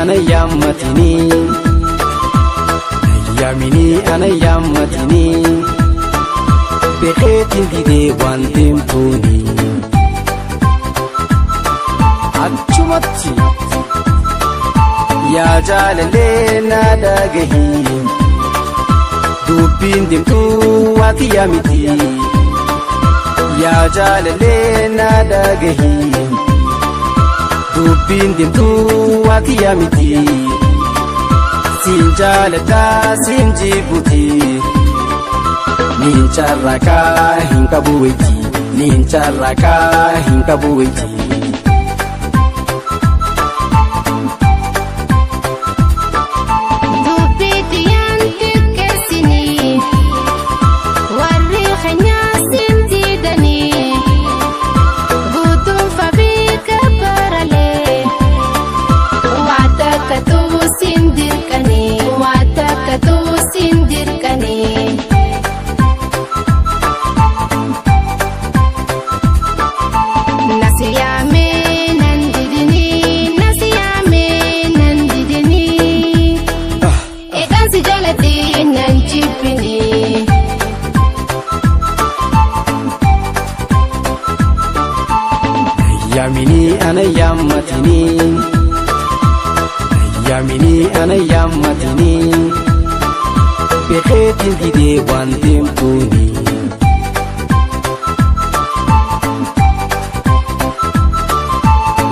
ana yaammatini, yaamini ana yaammatini, beekeetiin didee waan deemtuuni. Achumatti yaa jaalalee na dhagahi, dubbiin deemtuu waati yaamiti. Yaa jaalalee na dhagahi, dubbiin deemtuu waati yaamiti. Siin jaaladhaa siin jibbuti, niin carraaqaa hin qabu wayti, niin carraaqaa hin qabu wayti. Yaamini ana yaammatini, yaamini ana yaammatini, beekeetiin didee waan deemtuuni.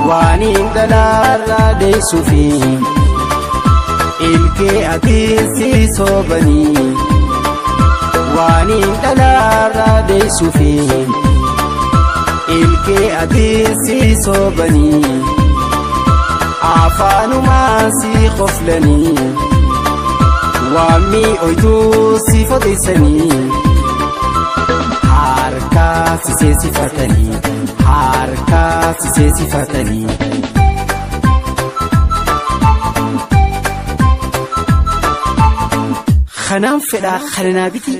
Waan hin dhalaarraa deessuufi ilkee atiin si soobanii. Waan hin dhalaarraa deessuufi ilkee atiin si soobanii, afaanumaan si qoflanii, waamii oytuu si fodeessanii, harkaa si seesifatanii, harkaa si seesifatanii. Kanaan fedhaa kana naa biti,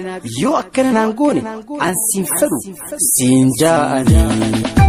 yoo akkana naan goone an siin fedhu siin jaa'anii.